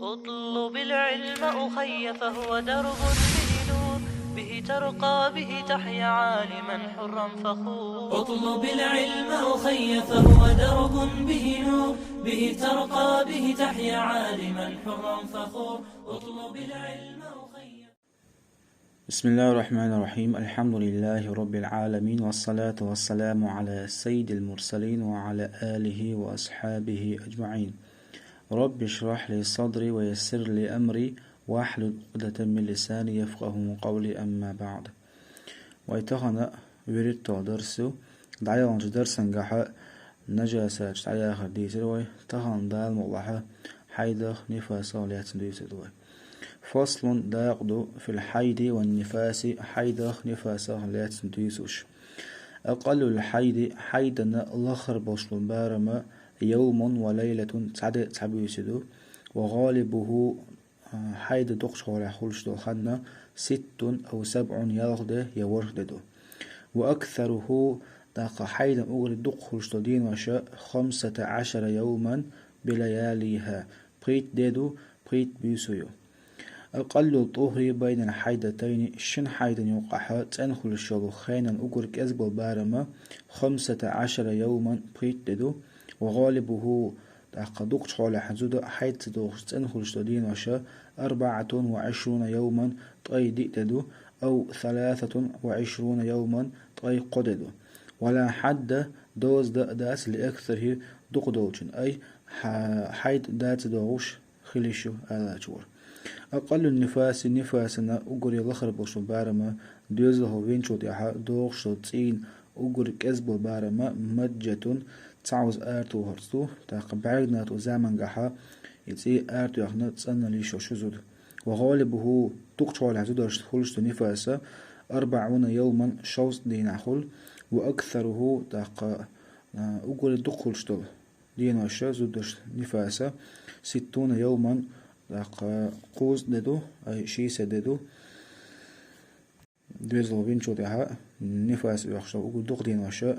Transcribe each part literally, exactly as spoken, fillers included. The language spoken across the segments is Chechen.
اطلب العلم أخي فهو درب به نور، به ترقى به تحيا عالما حرا فخور. اطلب العلم أخي فهو درب به نور، به ترقى به تحيا عالما حرا فخور. اطلب العلم أخي. بسم الله الرحمن الرحيم. الحمد لله رب العالمين، والصلاة والسلام على سيد المرسلين وعلى آله وأصحابه أجمعين. رب اشرح لي صدري ويسر لي أمري واحلل عقدة من لساني يفقهوا قولي، أما بعد. Вай тахана виридтал дарсу, дӀаяханчу дарсангахьа нажасачу дӀаяхар дийцира вай, тахана Дала мукъалахь хьайдах, нифасах лаьцна дуьйцур ду вай. Фаслун, дакъа ду, фил хьайди ван нифаси, хьайдах, нифасах лаьцна дуьйцуш. Акъаллул хьайди, хьайдана лахара болуш болу барама, явмун ва лайлатун, цхьа де, цхьа буьйса ду, ва гӀалибуху, а, хьайда дукхачу хьолехь хуьлуш долу хан, ситтун ав сабъун, ялх де я ворхӀ де ду. Ва аксаруху, даккха хьайдан уггаре дукха хуьлуш долу денош, хамсата Ӏашара явман билаялиха, пхийтта де ду, пхийтта буьйса ю. Акъаллул тӀухри байнал хьайдатайни, шина хьайдан юккъахь цӀена хуьлуш йолу хенан уггар кӀезга болу барама, хамсата Ӏашара явман, пхийтта де ду, ва гӀалибуху, тӀаккха дукхачу хьолехь зуда хьайд ца дохуш цӀена хуьлуш долу денош, арбаӀатун ва Ӏишруна явман, ткъе диъ де ду, ав саласатун ва Ӏишруна явман, ткъе кхо де ду. Ва ла хьадда, доза дан а дац, ли аксархи, дукха долчун, ай, хьа-, хьайд дан ца дохуш хила йиш ю, аьлла чуьра. Акъаллун нифаси, нифасана уггаре лахара болуш болу барама, доьзалхо винчул тӀаьхьа дохуш долу цӀийн уггар кӀезга болу барама, маджатун, цхьа оза аратохарца ду, тӀаккха бӀаьрганато замангахьа и цӀий аратоьхна цӀанъяла йиш йолуш ю зуда. Ва гӀалибуху, дукхачу хьолехь зударшна хуьлуш долу нифаса, арбаӀуна явман, шовзткъа дийнахь хуьлу, ва аксаруху, тӀаккха, а, уггаре дукха хуьлуш долу денош зударшна нифаса, ситтуна явман, тӀаккха кхузткъа де ду, ай, шийсат де ду. Доьзал винчул тӀаьхьа нифас оьхуш долу уггар дукха денош, а,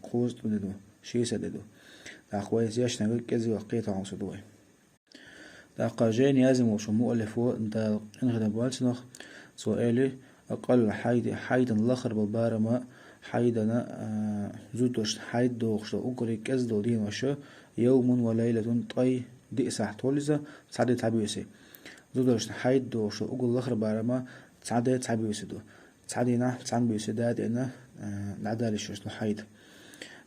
кхузткъа де ду, шийсат де ду. ТӀаккха вай зешнага кӀезиг кхетахь хьовсур ду вай. ТӀаккха жайна яздина волчу муаллифо, Дала къинхетам бойла цунах, цо элира, акъаллул хьайди, хьайдан лахара болу барама, хьайдана, а, зударшна хьайд дохуш долу уггаре кӀезга долу денош, явмун ва лайлатун, ткъе диъ сахьт хуьлу иза, цхьа де, цхьа буьйса. Зударшна хьайд дохуш долу уггар лахара барама, цхьа де, цхьа буьйса ду. Цхьа дийнахь, цхьана буьйса датӀена, а, дӀадала йиш йолуш ду хьайд.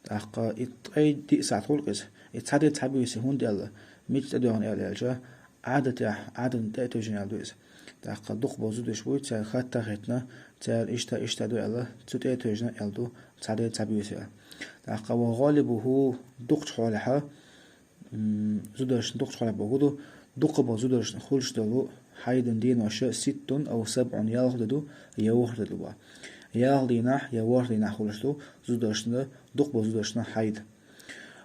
ТӀаккха и ткъе диъ сахьт хуьлу иза. И цхьа де, цхьа буьйса хӀунда аьлла, мича тӀедоьгӀна аьлла аьлча, Ӏадатехь, Ӏадатна тӀе а тевжина аьлла ду иза. ТӀаккха дукха болу зудаш буй, цара хатта а хеттина, цара иштта, иштта ду аьлла, цу тӀе а тевжина аьлла ду, цхьа де, цхьа буьйса аьлла. ТӀаккха ва гӀалибуху, дукхачу хьолехьа, м, зударшна дукхачу хьолехь боху ду, дукха болу зударшна хуьлуш долу хьайдан денош, ситтун ав сабъун, ялх де ду, я ворхӀ де ду боху. Ялх дийнахь, я ворхӀ дийнахь хуьлуш ду зударшна, дукха болу зударшна хьайд.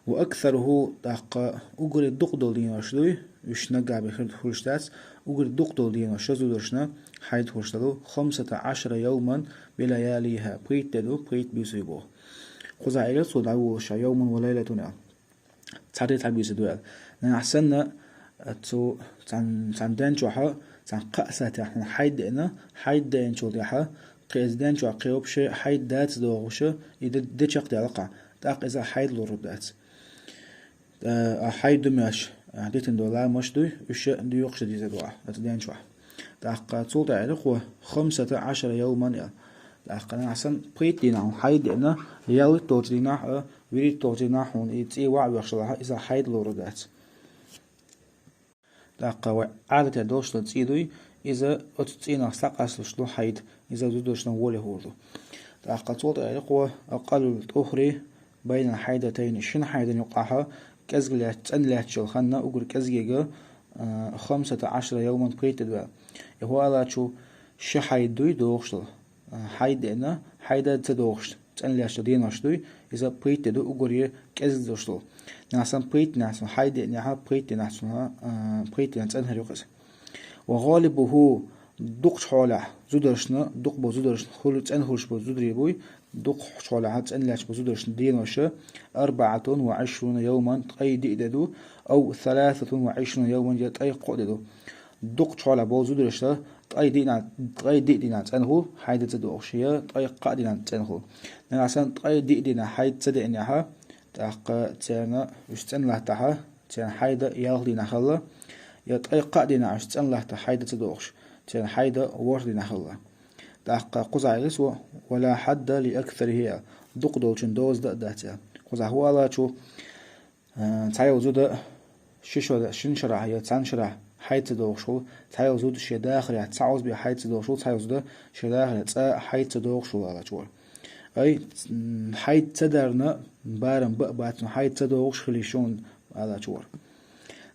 Ва аксаруху, тӀаккха уггаре дукха долу денош дуй, уьш наггахь бен хир хуьлуш дац, уггаре дукха долу денош зударшна хьайд хуьлуш долу, хамсата Ӏашара явман билаялиха, пхийтта де ду, пхийтта буьйса ю боху. Кхузахь элира цо дӀаволуш, явмун ва лайлатун аьлла. Цхьа де, цхьа буьйса ду аьлла. Нагахь санна, а, цу цхьан, цхьан ден чохь, цхьан кхаа сахьтехь хьуна хьайд деана, хьайд деанчул тӀаьхьа, кхин иза ден чохь кхин вообще хьайд дац дохуш, и де, де чекхдаьлла кхаъ, тӀаккха иза хьайд лур дац. А, а хьайд ду моьш, а, дитина долу ламаш дуй, уьш доькъуш дан деза ду ахь, оцу ден чохь. ТӀаккха цул тӀаьхьа элира кхо, хамсата Ӏашара явман аьлла. ТӀаккха нагахь санна пхийтта дийнахь хьуна хьайд деана, ялхитта долчу дийнахь а, вуьрхӀитта долчу дийнахь хьуна и цӀий ваха вехаш делахь, иза хьайд лур дац. ТӀаккха вай Ӏадатехь долуш долу цӀий дуй, иза оцу цӀийнах схьакъасталуш ду хьайд, иза зударшна воле хуур ду. ТӀаккха цул тӀаьхьа элира кхо, акъаллул тӀухри байнал хьайдатайни, шина хьайдан юккъахь кӀезиг лаьц-, цӀена лаьтташ йолу хан уггар кӀезгега, а, хамсата Ӏашара явман, пхийтта де ду аьлла. И хӀун аьлла чу, ши хьайд дуй дохуш долу. А, хьайд деана, хьайд дан ца дохуш, цӀена лаьтташ йолу денош дуй, иза пхийтта де ду, уггаре кӀезиг долуш долу. Нагахь санна пхийтта дийнахь цунна хьайд деанехь, пхийтта дийнахь цунна, а, пхийтта дийнахь цӀена хир ю-кх иза. Ва гӀалибуху, Дукхачу хьолехь зударшна, дукха болу зударшна хуьлу, цӀена хуьлуш болу зударий буй, дукхачу хьолехь цӀена лаьтташ болу зударшна денош, أربعة وعشرون يوما, ткъе диъ де ду, أو ثلاثة وعشرون يوما, я ткъе кхоъ де ду. Дукхачу хьолехь болу зударшна ткъе диъ дийнахь, ткъе диъ дийнахь цӀена хуьлу, хьайда ца догӀуш, я ткъе кхоъ дийнахь цӀена хуьлу. Нагахь санна ткъе диъ дийнахь хьайда ца деънехь, тӀаккха церан уьш цӀена латтахь, церан хьайда ялх дийнахь хилла, я ткъе кхоъ дийнахь уьш цӀена латта хьайда ца догӀуш, церан хьайда ворхӀ дийнахь хилла. ТӀаккха кхузахь аьлла цо: ولا حد لأكثره, дукха долчун доза дан а дац аьлла. Кхузахь хӀун аьлла цо, а, цхьайолу зуда ши шо-, шина шарахь я цхьана шарахь хьайда ца догӀуш хуьлу, цхьайолу зуда шен дахарехь цхьа озбе хьайда ца догӀуш хуьлу, цхьайолу зуда шен дахарехь цкъа а хьайда ца догӀуш хуьлу аьлла цо. Ай, м, хьайда ца дарна барам бан а бац, но хьайда ца догӀуш хила йиш ю аьлла цо.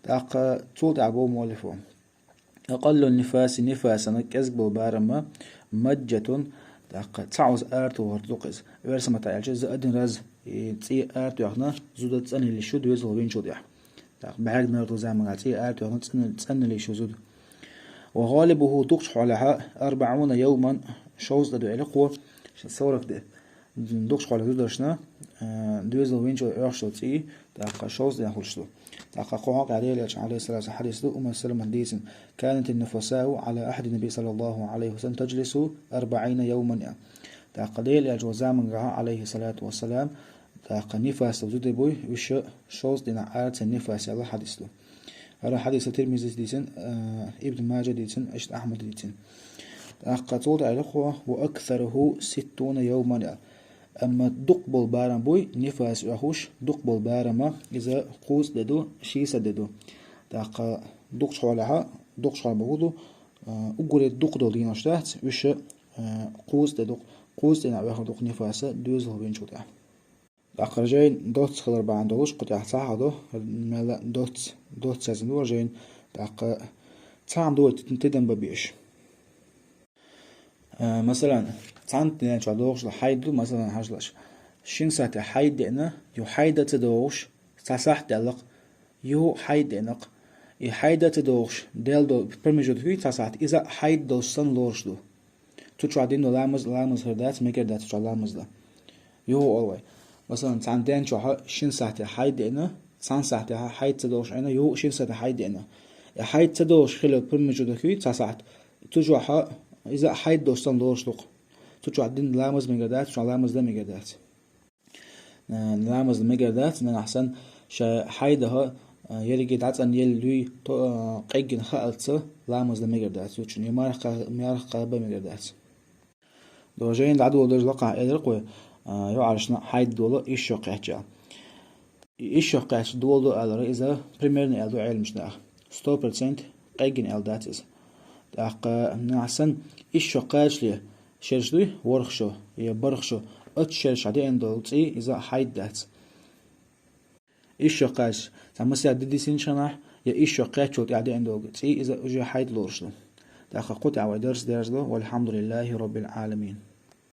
ТӀаккха цул тӀаьхьа боху муаллифо: أقل النفاس, нифасана кӀезиг болу барам, مجة, тӀаккха цхьа оза аратохар ду-кх иза. Оьрсийн маттахь аьлча, за один раз, и цӀий аратоьхна, зуда цӀанъяла йиш ю доьзал винчул тӀаьхьа. ТӀаккха бӀаьрг нарт долу заманахь цӀий аратоьхна, цӀан-, цӀанъяла йиш ю зуда. وغالبه, дукхачу хьолехь, أربعون يوما, шовзткъа де ду аьлла кхо, сорок де. Дукхачу хьолехь зударшна, а, доьзал винчул тӀаьхьа оьхуш долу цӀий, тӀаккха шовзткъа дийнахь хуьлуш ду. ТӀаккха кху хьокъехь Делан элчан, عليه الصلاة والسلام, хьадис ду, Умму Саламата дийцина: كانت النفساء على عهد النبي صلى الله عليه وسلم تجلس أربعين يوما. ТӀаккха Делан элчан заманахь, عليه الصلاة والسلام, тӀаккха нифас долу зуда буй, уьш шовзткъа дийнахь арацан нифас аьлла хьадис ду. ХӀара хьадис Тирмизис дийцина, а, Ибн Мажа дийцина, иштта Ахьмада дийцина. ТӀаккха цул тӀаьхьа аьлла кхо: وأكثره ستون يوما. Амма дукха болу барам буй, нифас оьхуш, дукха болу барам, иза кхузткъа де ду, шийсад де ду. ТӀаккха дукхачу хьолехь, дукхачу хьолехь бохург ду, а, уггаре дукха долу денош дац, уьш, а, кхузткъа де ду, кхузткъа дийнахь оьхур ду-кх нифас доьзал винчул тӀаьхьа. ТӀаккха жайна доцца хилар бахьана долуш, кху тӀехь цхьа хьал ду, мел доцца, доцца яздина ду хӀара жайна, тӀаккха цхьа хӀума ду вай тидам бан безаш. Э, масалан, цхьана ден чохь догӀуш долу хьайд ду, масалан, хьажалаш. Шина сахьте хьайд деана, юха хьайд а ца догӀуш, цхьа сахьт даьлла-кх, юха хьайд деана-кх. И хьайд а ца догӀуш, даьлла долу промежуток юй цхьа сахьт, иза а хьайд долуш санна лоруш ду. Цу чохь дина ламаз, ламаз хир дац, мегар дац цу чохь ламаз дан. Юха олу вай. Масалан, цхьана ден чохь шина сахьте хьайд деана, цхьана сахьтехь хьайд ца догӀуш Ӏийна, юха шина сахьте хьайд деана. И хьайд ца догӀуш хилла промежуток юй цхьа сахьт. Цу чохь иза а хьайд долуш санна лоруш ду-кх. Цу чохь дина ламаз мегар дац, цу чохь ламаз дан мегар дац. Э, ламаз дан мегар дац, нагахь санна ша хьайд а, э, ерриге дӀацӀанъелла юй, то, э, къеггина хаалц ламаз дан мегар дац. Цу чохь я марха кха-, марха кхаба мегар дац. Дожийна дӀадоладеш лакхахь элира кхо, а, юкъаршна хьайд дола исс шо кхаьчча. И исс шо кхаьчча доладо алара, иза примерно аьлла ду Ӏеламнаха. Сто процент къеггина аьлла дац иза. ТӀаккха нагахь санна исс шо кхачале шераш дуй, ворхӀ шо я бархӀ шо, оцу шерашкахь деана долу цӀий иза хьайд дац. Исс шо кхаьчча, цхьа масех де дисинчу хенахь, я исс шо кхаьччул тӀаьхьа деана долу цӀий иза уже хьайд лоруш ду. ТӀаккха кху тӀехь вай дарс дерзадо, والحمد لله رب العالمين.